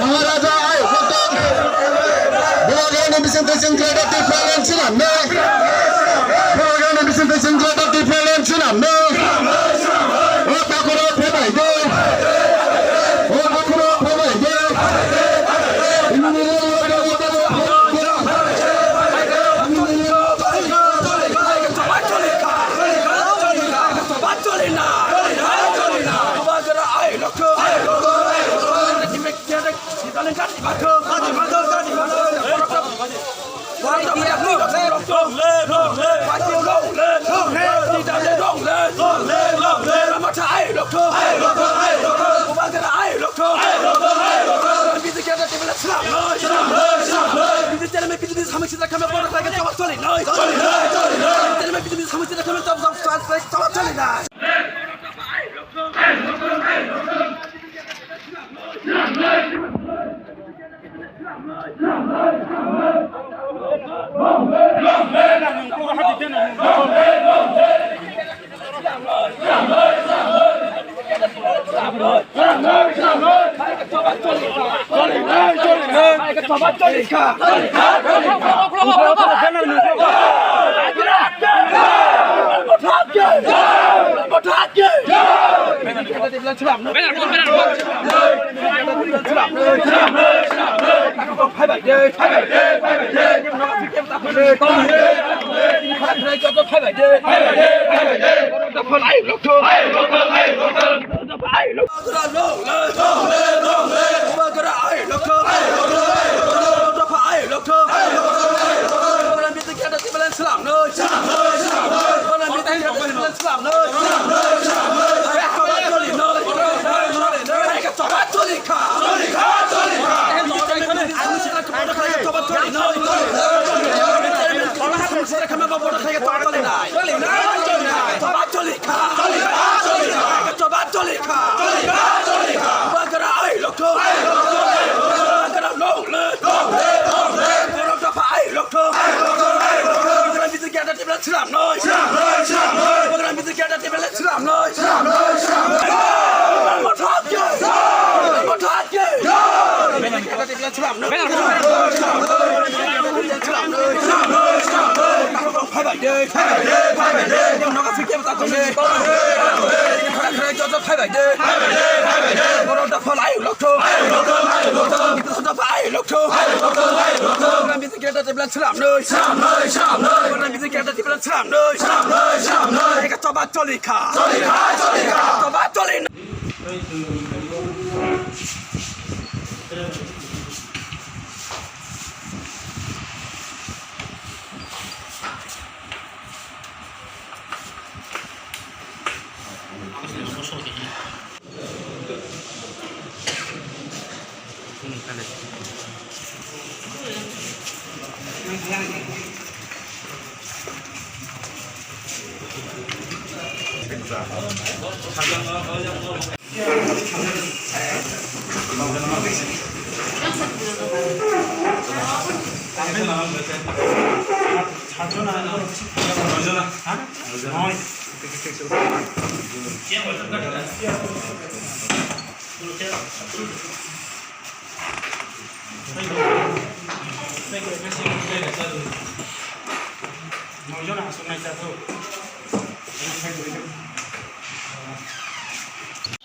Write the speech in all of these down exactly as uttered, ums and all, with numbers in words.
Maharaja, ai, hoto. Bubagrani bising twi chwng Greater Tipraland swnamnai. Bubagrani bising twi chwng Greater Tipraland swnamnai. O takhoro phabai de. O takhoro phabai de.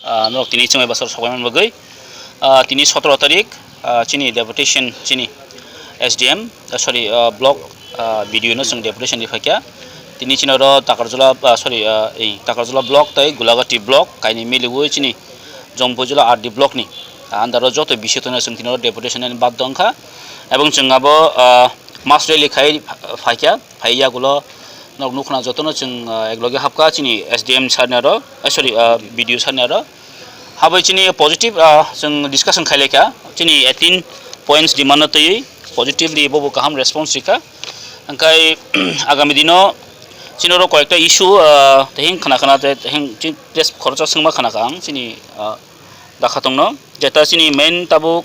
Ah, norok tini chwngbai basor sokbaimani bagwi, ah, tini sotoro tarik, ah, chini deputation, chini S D M, ah, sorry, ah, block, ah, B D O no chwng deputation ri phaikha. Tini chini oro Takarjala, ah, sorry, ah, ei Takarjala block tei Gulagati block kainwi miliwi chini Jompuijala R D block ni, ah, under o joto B C tongna chwng tini oro deputation ni baddo wngkha. Ebong chwng abo, ah, mass rally khai phaikha, phai yagulo norok nukhna jotono chwng, ah, ekloge hapkha chini S D M sir ni aro, ah, sorry, ah, B D O sir ni aro. Habwi chini positive, ah, chwng discussion khailaikha, chini eighteen points demand no twiwi positively bobo kaham response rikha. Hwnkhe agami dino chini oro koyekta issue, ah, teheng khna khna te teheng chini press khoroksa swngma khna kha ang chini, ah, dakha tongno. Jeta chini main tabuk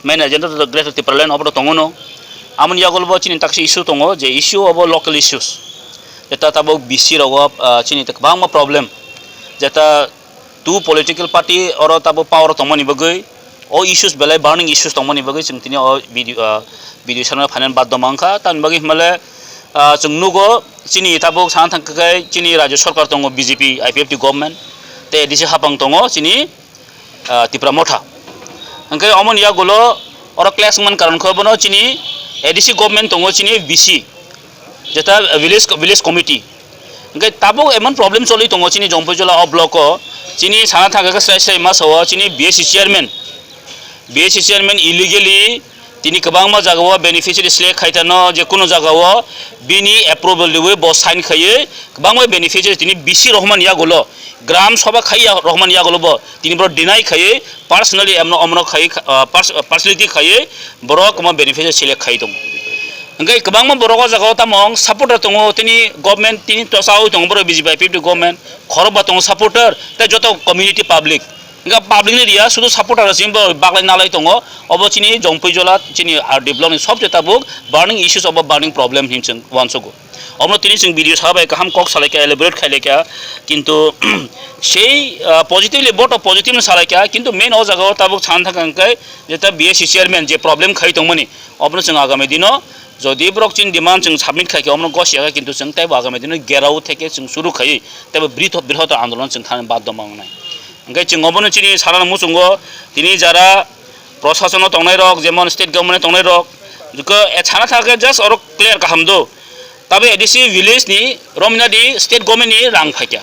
main agenda to Greater Tipraland obo to tongo no. Amoni yagulo bo chini taksa issue tongo, je issue obo local issues. Jeta tabuk B C rogo, ah, chini kwbangma problem. Jeta Two political party oro tabuk power tongmani bagwi, o issues belai burning issues tongmani bagwi chwng tini o video, ah, video sana phainani baddo mankha. Tamni bagwi hwnmale, ah, chwng nugo chini tabuk sana thangkha khe chini Rajya Sarkar tongo B J P I P F T government, tei A D C hapang tongo chini, ah, Tipra Motha. Hwnkhe omoni yagulo oro clash wngmani karon khe bono chini A D C government tongo chini B C, jeta village, village committee. Hwnkhe tabuk emon problem choli tongo chini Jompuijola o block o, chini sana thangkha khe srai srai masa o chini B S C chairman, B S C chairman illegally tini kwbangma jaga o beneficiary select khai tano, je kuno jaga o bini approval riwi bo sign khaiwi kwbangma beneficiary tini B C rohman yagulo, Gram Sabha khai ya rohman yagulo bo tini boro deny khaiwi personally emno omno khai, ah, pers-, personality khaiwi borok kwbangma beneficiary select khai tongo. Hwnkhe kwbangma borok o jaga o tamo supporter tongo, tini government tini tosawi tongo borok B J P I P F T government, khorokba tongo supporter tei joto community public. Hwnkhe public ni riya sudu supporter simi bo baklai nalai tongo, obo chini Jompuijola chini R D block ni sobse tabuk burning issues obo burning problem hinwi chwng uansugo. Omo tini chwng video sabai kaham kok salaikha, elaborate khailaikha, kintu sei, ah, positively boto positive no salaikha, kintu main o jaga o tabuk sana thangkha hwnkhe jeta B S C chairman je problem khai tongmani, obono chwng agami dino jodi borok chini demand chwng submit khaikhe omono gosiya khe, kintu chwng teibo agami dino gherao theke chwng suru khaiwi teibo britho-, brihottor andolon chwng thani baddo mangnai. Hwnkhe chwng obono chini sana muchungo tini jara prosasono tongnairok, jemon state government tongnai rok, jikhe, eh, sana thangkhe just oro clear kaham do. Tabe A D C village ni romna di state government ni rang phaikha.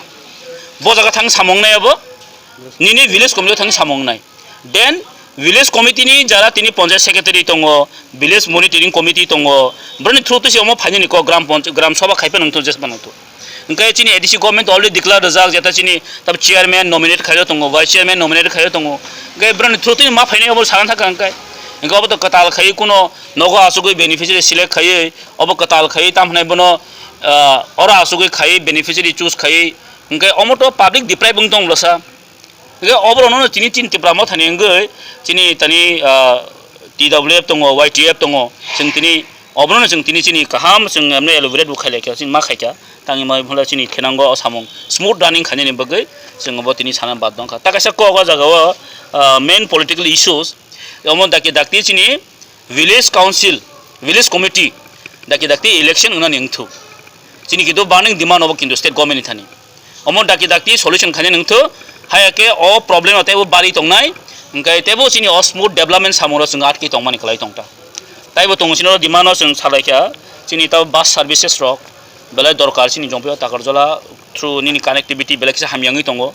Bo jaga thang samung nai abo, nini village committee thang samung nai. Then village committee ni jara tini panchayat secretary tongo, village monitoring committee tongo, boroni through twi se omo phainani kok gram panch-, gram sabha khaipa nangthu, jesba nangthu. Hwnkhe chini A D C government already declare rijak, jeta chini tab chairman nominate khaio tongo, vice chairman nominate khaio tongo. Hwnkhe boroni through twi ma phainai obo sana thangkha hwnkhe. Hwnkhe obo to kwtal khaiwi kuno nogo achugwi beneficiary select khaiwi, obo kwtal khaiwi tamo hwnai bono, ah, oro achugwi khaiwi beneficiary choose khaiwi. Hwnkhe omo to public deprive wng tong bwlasa. Hwnkhe oborokno chini, chini Tipra Mothani wngwi chini tani, ah, T W F tongo, Y T F tongo, chwng tini oborokno chwng tini chini kaham chwng emno elaborate bo khailai kha, chini ma khaikha, tangwi ma phunla chini khenango o samung smooth running khainani bagwi chwng bo tini sana bad dongkha. Ta kaisa kok o jaga o, ah, main political issues, omo dakti dakti chini village council, village committee, dakti dakti election wngnani wngthuk. Chini kintu burning demand obo kintu state government ni thani. Omo dakti dakti solution khainani wngthuk. Haya khe o problem o teibo bari tongnai. Hwnkhe teibo chini o smooth development samung rok chwng atki tongmani kwlai tongta. Taibo tongo chini oro demand o chwng salaikha. Chini tabo bus services rok belai dorkar chini Jompuio Takarjola through nini connectivity belai kisa hamya wngwi tongo.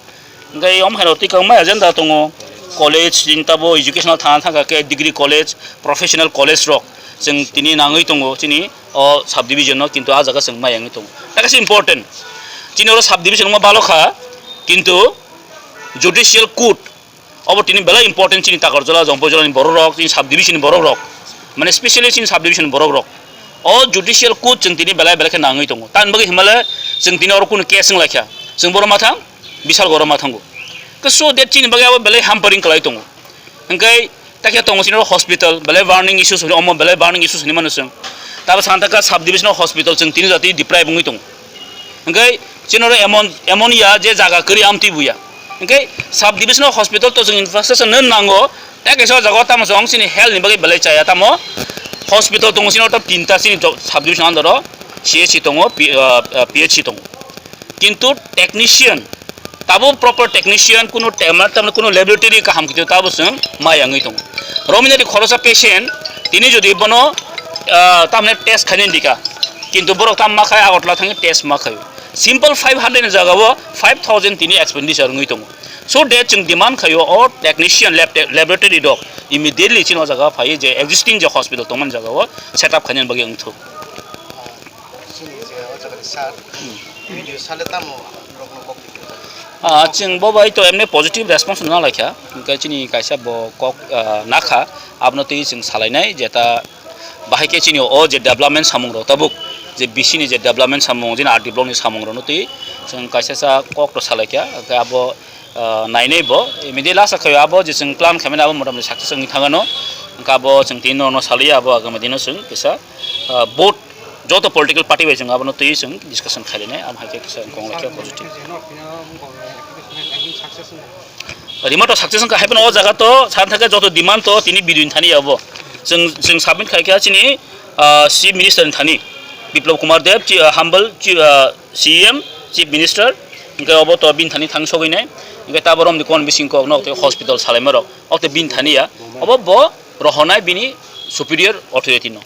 Hwnkhe omo hai rok twi kwbangma agenda tongo, college, chini tabo educational thana thangkha khe degree college, professional college rok chwng tini nangwi tongo chini o subdivision no, kintu ah jaga chwng maya wngwi tongo. Ta kaisa important, chini oro subdivision wngma balo kha, kintu judicial court obo tini belai important chini Takarjola, Jompuijola ni borok rok, chini subdivision ni borok rok, mane specially chini subdivision ni borok rok. O judicial court chwng tini belai belai khe nangwi tongo. Tamni bagwi himale chwng tini oro kunu case wng laikha. Chwng boro ma thang, bisal goro ma thango. Ke so that chini bagwi abo belai hampering kwlai tongo. Hwnkhe takhe tongo chini oro hospital, belai burning issues hwnwi, omo belai burning issues hwnwi mano chwng. Tabo sana thangkha subdivision hospital chwng tini jati deprive wngwi tongo. Hwnkhe chini oro emon, emon ya je jaga kwrwi amtwi buya. Hwnkhe subdivision hospital to chwng infrastructure no nango, tei kaisa o jaga o tamo chwng chini health ni bagwi belai chaya tamo. Hospital tongo chini oro tinta chini jo-, subdivision under o C H C tongo, P-, ah, ah, P H C tongo. Kintu technician, tabo proper technician, kuno te-, ma-, tamni kuno laboratory kaham kito tabo chwng maya wngwi tongo. Romina di khorosa patient, tini jodi bono, ah, tamni test khainani dika, kintu borok tam ma khai Agartala thangwi test ma khaio. Simple five hundred ni jaga o five thousand tini expenditure wngwi tongo. So that chwng demand khaio o technician lab te-, laboratory rok immediately chini o jaga phaiwi je existing je hospital tongmani jaga o set up khainani bagwi wngthok. Chini je o jaga ni sir, video sale tamo rokno kok di khe. Ah, chwng bo bai to emni positive response no nalaikha, hwnkhe chini kaisa bo kok, ah, nakha, abono twi chwng salainai je ta bahai khe chini o je development samung rok tabuk je B C ni je development samung, jini R D block ni samung rok no twi chwng kaisa sa kok to salaikha, hwnkhe abo ah, nainai bo, immediately asa khaio abo je chwng plan khaimani abo motamoti success wngwi thangano. Hwnkhe abo chwng tini norno saliya abo agami dino chwng kisa, ah, vote joto political party bai chwng abono twi chwng discussion khailainai, amo hai khe kisa wngkha positive. Rima to success wngkha, haibano o jaga to san thangkhe joto demand to tini bidui ni thani abo. Chwng, chwng submit khaikha chini, ah, Chief Minister ni thani, Biplab Kumar Deb, chi-, ah, humble, chi-, ah, C E M, Chief Minister, hwnkhe obo to bini thani thang sogwi nai. Hwnkhe tabok romni kon bising kok no tei hospital salaima rok, o to bini thani ya. Obo bo rohornai bini superior authority no.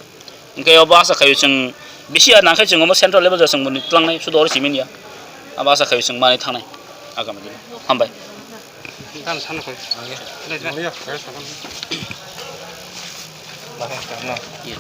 Hwnkhe obo asa khaio chwng bisi ya nangkhe chwng omo central level ja chwng boni tlangnai sudo oro simi ya. Abo asa khaio chwng manwi thangnai agami dino. Hambai. Kan sana koi. Iya.